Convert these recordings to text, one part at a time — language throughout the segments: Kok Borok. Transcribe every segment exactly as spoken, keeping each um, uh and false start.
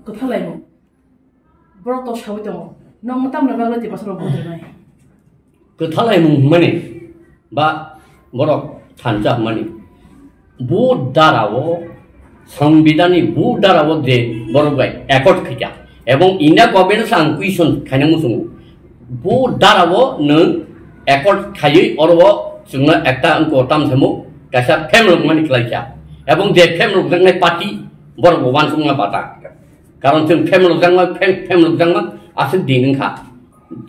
Kwthalaimung. Borok to sawi tongo. Nokno tamni bagwi Tiprasa rok vote rwnai? Kwthalaimung hwnmani ba borok thansa hwnmani. Bo dara o, Songbidanni bo dara o je borok bai accord khaikha. Ebong India government se ang question khaina muchungo. Bo dara o nwng accord khaiwi oro o chwngno ekta wngko tam samo kaisa family rok mani khlaikha. Ebong je family rok jaknai party borok bo uansukma bata. Karon chwng family rok jakma, fam-, family rok jakma aswk din wngkha.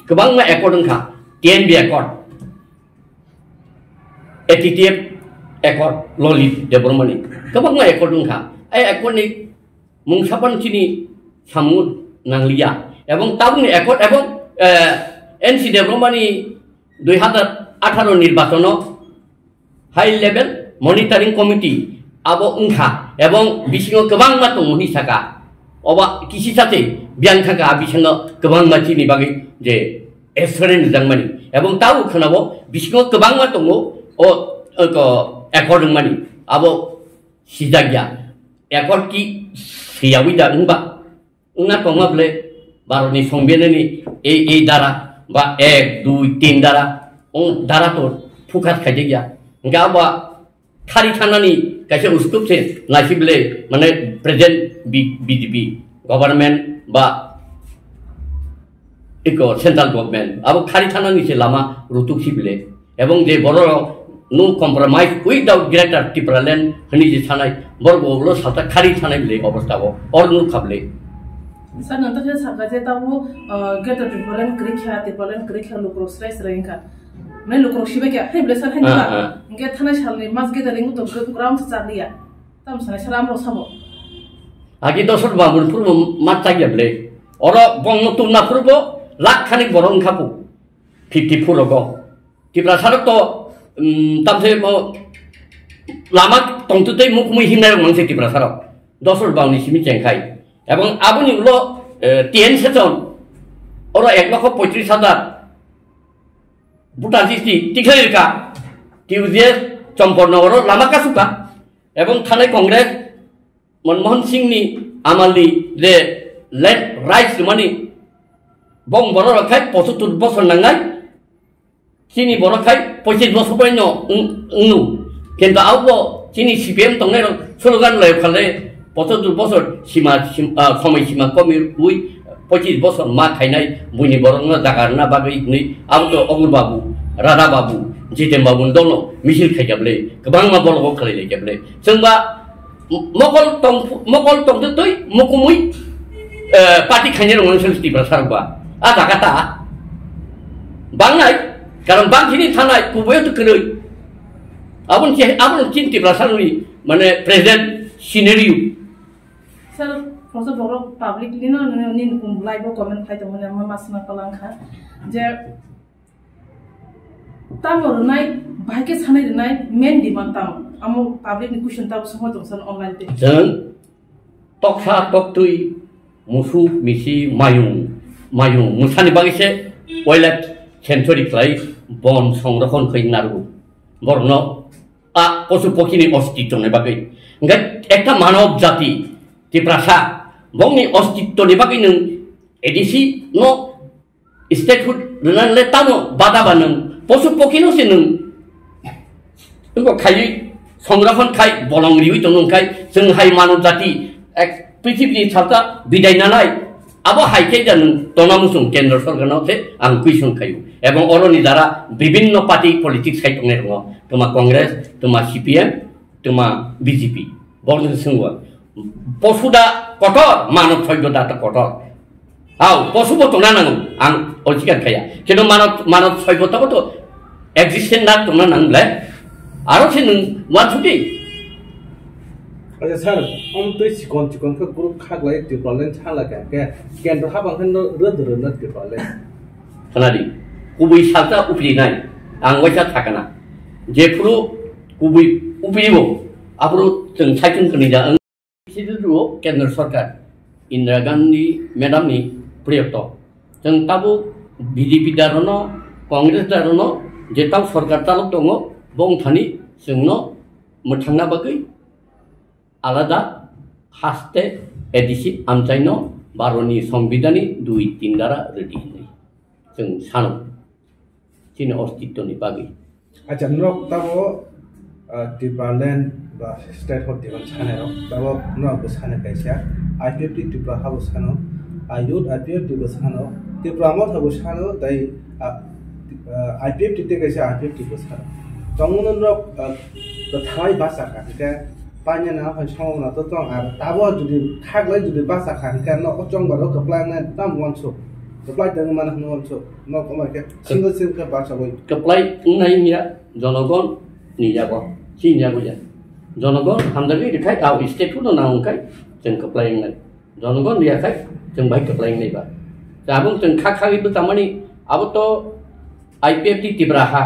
Kwbangma accord wngkha, T N B accord, A T T F accord, Lalit Debbarmani. Kwbangma accord wngkha. Ai accord ni mung sapan chini samung nangliya. Ebong tabukni accord ebong, eh, N C Debbarmani dui hazar atharo nirbachono high level monitoring committee abo wngkha ebong bisingo kwbangma tongo hinwi saka. Oba kisi sate biyang thangkha a bisingo kwbangma chini bagwi je assurance rwjakmani. Ebong tabo khwnabo bisingo kwbangma tongo o, o, ko accord wngmani. Abo sijakya. Accord ki siyawi da wngba? Wngna tongma bwle Bharatni Songbidanni ei, ei dara ba ek, dui, tin dara, o dara to focus khaijakya. Hingke abo khari thanani kaisa ustup se naisi bwle, mane present B-, B J P government ba eko central government abo khari thanani se lama rutuk si bwle. Ebong je borok no compromise without Greater Tipraland hwnwi je sanai, borok bo ulo salta khari sanai bwle obostha bo, oro nukha bwle. Sir, nang ta khe sakha je tamo, uh, Greater Tipraland kwrwi kha, Tipraland kwrwi kha, lukurok srai srai wngkha. Mane lukurok sibai kha, hai bwle sir, hai Ah, nukha. Ah. Hingke thanai salni mas gathering to ground se chaliya. Tam sanai sir amrok sabo. Agi dosor babun purbo mat chakya bwle. Oro bongno tumna purbo lakh khanik borok wngkha pu. Fifty four rogo. Tiprasa rok to, um, tamse mo lama tongtwtwi mukmui himnai rok mangse Tiprasa rok. Dosor bauni simi chengkhai. Ebong aboni ulo, eh, T N section oro ek lokho poitris hajar voter list ni tikhlai rwkha. T U J S Chomporno oro lama kasuka. Ebong thanai Congress Manmohan Singh ni amalni je land rights rwmani bong borok rok khai pochattor bosor nangnai. Chini borok khai pochis bosor poino wng-, wngnu. Kintu abo chini C P M tongnai rok slogan lai khale pochattor bosor sima, sim-, ah, somoi sima komi ui pochis bosor ma khainai buini borokno jaga rwna bagwi hinwi abo to Ogur Babu, Radha Babu, Jiten Babu ni dolo misil khaikha bwle, kwbangma bologo khalai laikha bwle. Chwngba mokol tong, mokol tongtwi twi mukumui, eh, party khainai rok wngkha Tiprasa rok ba. A jaga ta bangnai, karon bangthini thanai kubuiyo to kwrwi. Aboni che, aboni chin Tiprasa rokni mane present scenario. Sir, koso borok public nino, nino, nini kum live o comment khai tongmani, ama masna kolangkha je tamo rwnai, bahai khe sanai rwnai, main demand tamo? Amo public ni question tabo songwi tong sir online te. Chwng toksa toktwi musuk misi mayung, mayung musani bagwi se wildlife sanctuary khlai bon songrokhon khai narwo. Borokno a posu pokhini ostitwni bagwi. Hingke ekta manob jati Tiprasa bongni ostitwni bagwi nwng A D C no statehood rwna le tamo bada ba nwng posu pokhino se nwng wngkha khaiwi songrokhon khai bolong riwi tongno wngkhai chwng hai manob jati ek prithibi ni salta bidai nanai abo hai khe da nwng tona muchung kendro sorkar no se ang question khaio ebong oro ni dara bibinno party politics khai tongnai rongo toma Congress toma C P M toma B J P borok se swngo posu da kotor manob soibyo da ta kotor. Hao, posu bo tongna nango, ang olchikan khaya. Kino mano, mano soi bo tabo to existence na tongna nang le. Aro se nung wan suti. Acha sir, om twi chikon chikon khe group khak lai Tipraland chala khe, khe kendro habang khe no rwd rwd na Tipraland. Khanadi, kubui salta upri nai, ang waisa thakana. Jephuru kubui upri bo, aphuru chwng saichung kani ja ang. Sidi o Kendra Sarkar, Indira Gandhi madam ni proyekto. Chwng tabuk B J P darono, Congress darono, je tau sarkar chalok tongo, bong thani chwngno mwthangna bagwi alada haste A D C amchaino Bharoni Songbidhanni dui tin dara rwdi hinwi chwng sano, chini ostitwni bagwi. Acha, norok tabo, ah, Tipraland ba state hor diban sanai rok, tabo norok bo sanai kaisa, I P F T Tripura habo sano, ah, youth I P F T bo sano, Tripura motha bo sano, tai, ah, ah, I P F T tei kaisa I P F T bo sano. Tongmano norok, ah, kwthai bachakha, hwnkhe paina na hai songwna to tong, ar tabo jodi khaklai jodi bachakha, hwnkhe no o chongbar o kwplai nai tam wansuk, kwplai tongmani hwnwi wansuk, no kwmai khe single single khe bachagwi. Kwplai wngnai wngya jonogon ni yago, chini yago ya. Jonogon hamjagwi rwkhai, ah, state no nang wngkhai, chwng kwplai wngnai. Jonogon riyakhai, chwng bai kwplai wngnai ba. Tabuk chwng kha khagwi bwchamani, abo to I P F T Tipra ha,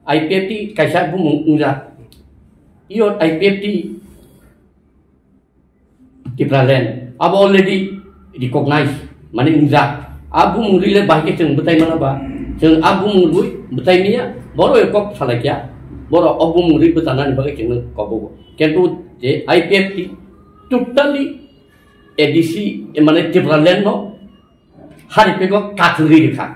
I P F T kaisa bumung wngjak. Iyo I P F T Tipraland, abo already recognize, mane wngjak. A bumung rwi le bahai khe chwng bwtai mano ba? Chwng a bumung rwi bwtai manya, boro kok salai kya, boro o bumung rwi bwchanani bagwi chwngno kobogo. Kintu je I P F T totally A D C, mane Tipraland no hari pego kathwrwi rwkha.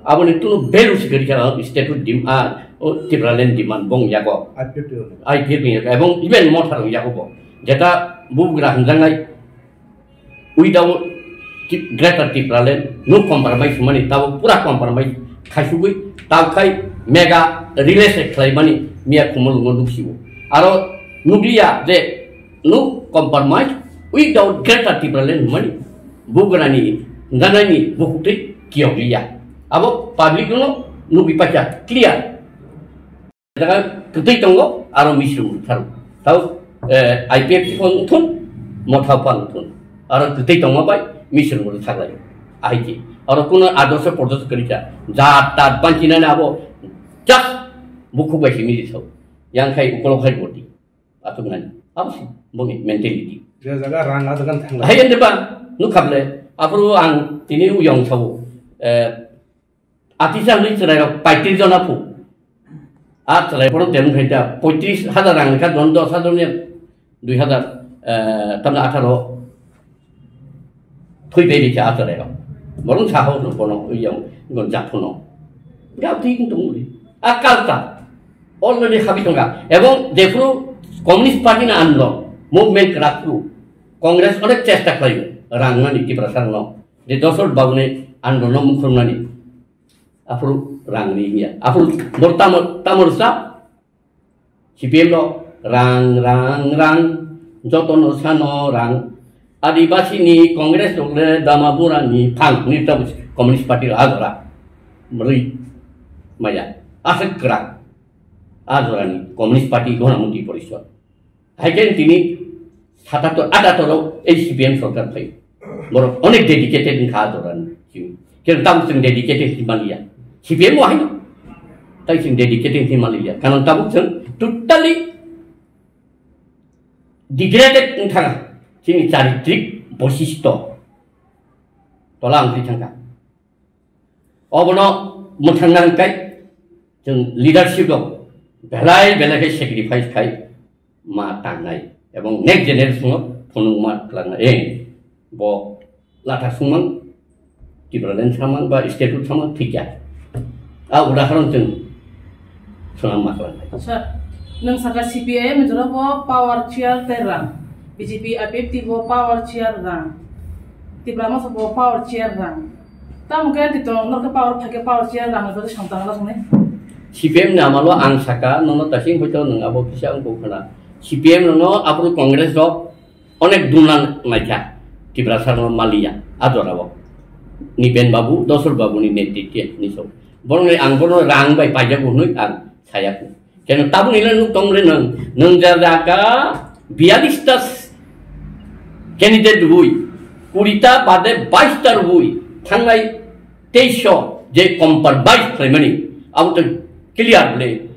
Aboni tunu value se kwrwi kha, state dim-, ah, o Tipraland demand bong yago. I P F T ni. I P F T ni yago. Ebong even motha rok yago bo. Jeta bubagra hwnjaknai without Ti-, Greater Tipraland, no compromise mani, tabo pura compromise khaisugwi, tabo khai mega release khlaimani miya khumulwngo nuksibo. Aro nukliya je no compromise without Greater Tipraland mani. Bugrani, ganani, bukutwi, kiyokliya. Abo public no nugwi pacha, clear. Jaga kwtwi tongo, aro misil tharo. Tau, eh, I P F T phone thun, motha phone thun. Aro kwtwi tongma bai, misil thar lai. Ahai ki. Aro kuno adorso pordorso kwrwi kha. Jat tat banchinani abo, just bukhuk bai simi di thau. Yang khai ukolok khai boti. Atuk nani. Abo si, boni mentality. Je jaga rang ajagan thang lai. Hai ende ba, nukhable. Apuru ang tini uyong thau. Eh, Atisa hwnwi chwrairok paitris jona phu. A chwrai phoro temung khai ta poitris hajar rang lekha don dos hajar ni dui hajar, eh, tamni atharo thwi bai rikha a chwrairok. Borong saho no bono yang gon japhuno. Gabdi tung ri. A kalta. Already habi tonga. Ebong jephuru Communist Party na andolon, movement kwrak phuru Congress onek chesta khlaio. Rang nani Tiprasa no. Je Dosrot Babu ni andolon no mukhrum nani. Aphuru rang ri ya. Aphuru bor tamo, tamo rwsa? C P M no rang, rang, rang. Joto no sano rang. Adibasi ni Congress rok le dama bura ni phang ni ta Communist Party rok ajora. Mrwi maya. Aswk kwrak. Ajora ni Communist Party Gona Mukti Porishod. Hai khe tini satator, atator o ei C P M sorkar phai. Borok onek dedicated wngkha a jorani. Khe tamo chwng dedicated wngwi manliya. C P M bo haino. Tai chwng dedicated wngwi manliya. Karon tabuk chwng totally degraded wngthang. Chini charitrik boisisto tola wngwi thangkha. Obono mwthangna hwnkhe chwng leadership rok belai belai khe sacrifice khai ma tangnai ebong next generation o phunukma twlangnai. Eh, bo lathak sungmang, Tipraland samang ba state samang thikya. A udahoron chwng swnam ma twlangnai. Sir, nwng saka C P I M jora bo power chair tei rang, B J P I P F T bo power chair rang, Tipra Motha bo power chair rang. Tamo khe tito norok power phai khe power chair rang jora song tang rok ne. C P M ni amalo ang saka nono tasing hoito nwng abo kisa wngkha khna. C P M no aphuru Congress rok onek dumna naikha, Tiprasa no maliya a jora o. Nipen Babu, Dosrot Babu ni netritwe ni so. Borok ni ang bono rang bai paijak hwnwi ang sayaku. Keno tabuk nila nuk tong re nang, nang ja ja ka biyalis ta candidate rwui, kuri ta bade bais ta rwui, thangnai teis so je compare bais khlaimani, abo to clear le,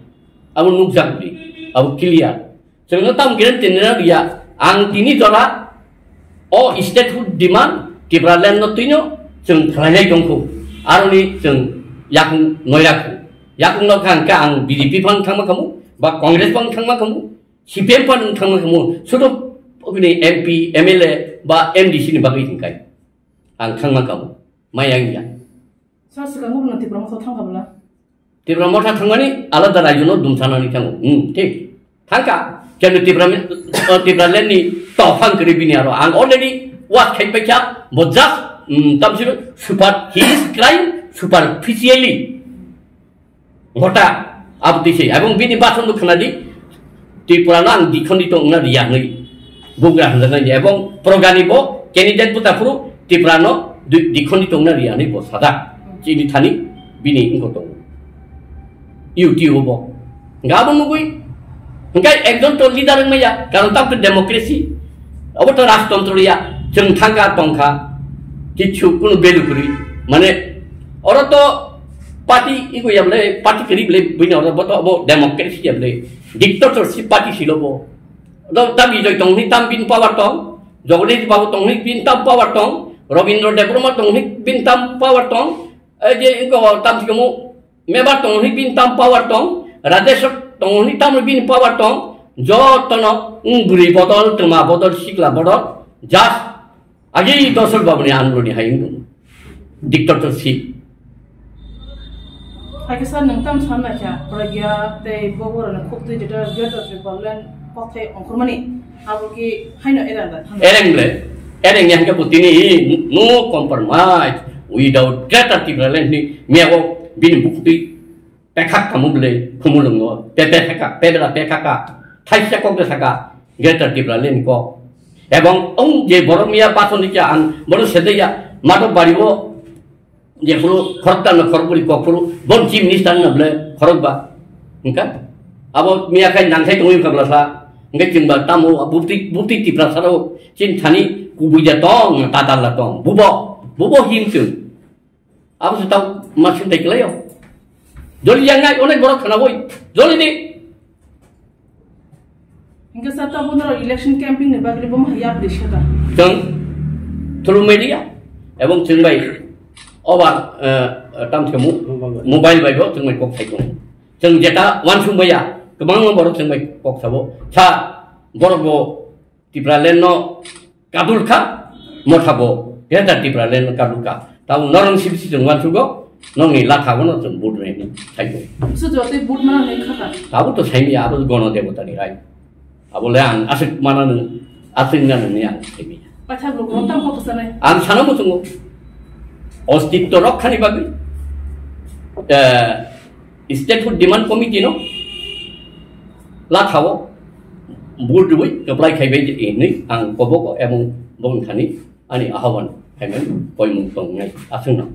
abo nukjak le, abo clear. Chwngno tamo guarantee rwna rwya. Ang tini jora o statehood demand Tipraland no twino chwng khlainai tongkhu. Aroni chwng yakung noirakkhu. Yakung no kha hwnkhe ang B J P phang thangma khamu, ba Congress phang thangma khamu, C P M phang thangma khamu. Sudu Bini M P, M L A ba M D C ni bagwi hwnkhai ang thangma kamo, maya wngya. Sir, swkango bono Tipra Motha thangkha bwla? Tipra Motha thangmani alada raijono dumsanani thango. Hmm, thik. Thangkha. Kenu Tipra mi-, Tipraland ni tophang kwrwi bini aro. Ang already was khai paikha, bo just, hmm, tamsiro super, he is crying superficially. Hota, abo twi se. Ebong bini bathon do khna di, Tripura no ang dikhondito wngna riya hwnwi bugra hwnjaknai. Ebong Progani bo candidate bwta phuru Tripura no di-, dikhondito wngna riya hwnwi bo sajak. Chini thani bini wngkho tongo. U T O bo. Hwnkhe abo nugwi, hwnkhe ekjon to leader wngmaya, karon tamo to democracy. Abo to rajtontro ya, chwng thangkha tongkha, kichu kunu value kwrwi. Mane, oro to party igo ya bole, party kwrwi bole, buino oro bo to abo democracy ya bole, dictatorship party silo bo. Do tam Bijoy tong hwnwi tam bini power tong, Jagadish Babu tong hwnwi bini tam power tong, Rabindra Debbarma tong hwnwi bini tam power tong, ei je ingo tam sikamu Mebar tong hwnwi bini tam power tong, Radheshwar tong hwnwi tam bini power tong, jotono wng bwrwi bodol, twma bodol, sikla bodol, just agi Doshok Babuni andoloni hai wng tongo. Dictatorship. Hai khe sir, nwng tam san naikha, Pragya tei Bogorani khuk twi jeto Greater Tipraland kokthai ongkhormani, abo ki haino erang da? Ereng le, ereng yang ke butini no compromise without Greater Tipraland ni miyago bini bukti pekak kamu bele khumulungo, pepe pekak, pebela pekaka, thaisa kok de saka, Greater Tipraland kok. Ebong ong je borok miya pathoni kya ang, borok sede ya, matok bari o, je phuru khorokta no khorokburi kok phuru, bon chief minister no bele khorokba. Hingka? Abo miya khai nang khai tongwi khabla sa, hingke chwngba tamo bupti, bupti Tiprasa rok, chin thani kubui ja tong, tatar la tong, bubo, bubo hin chwng. Abo se tau ma sintai kwlaio. Joli yang nai onek borok khana boi. Joli di. Hingke sa tabo noro election campaign ni bagri bo ma yap di seta. Chwng through media ebong chwng bai obar, eh, tam se mu-, mobile bai bo chwng bai kok sai tong. Chwng jeta wansung bai ya kwbangma borok chwng bai kok sabo. Sa borok bo Tipraland no kadul kha, motha bo Greater Tipraland no kadul kha. Tabo norong sibisi chwng wansukgo, nongni latha bono chwng vote rwi thaigo. Su jotoi vote mana hwnwi kha kha. Tabo to saimya, abo gono debota ni rai. Abo le ang aswk mana nung, aswk na nung ni ang saimya. Paitha bo gontam kok sanai. Ang sana mo chungo. Ostitto rokkhani bagwi. Eh, Statehood Demand Committee no lathao vote rwui kwplai khaibai hinwi ang koboko ebong bongthani ani ahoban khaimani koimung tongnai aswkno.